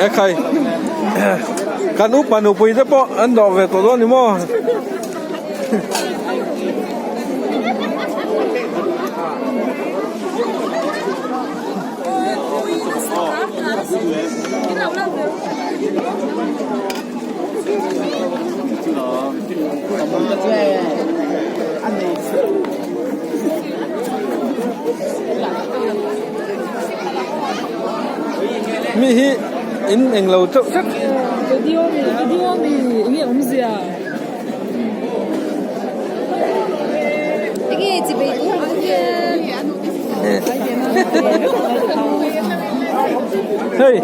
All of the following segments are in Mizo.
E khai kan upa nupui te pawh an dawh ve tawh dawn ni maw. Mi hi in englo chauh vek. Video mi video mi enge awmzia. Enge chi bei tur ang hian. Hei.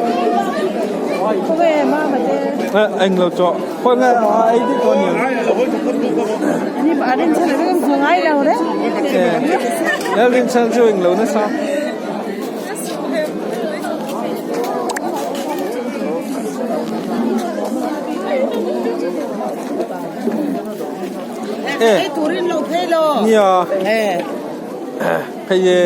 Khawnge mama te. Englo chawh. Khawi nge ei dik dawn ni. Ani a rin chhan a rin ngai lo re. Lal rin chhan chu englo nasa. Ei turin lo phei lo. Nia. Eh. Phei e.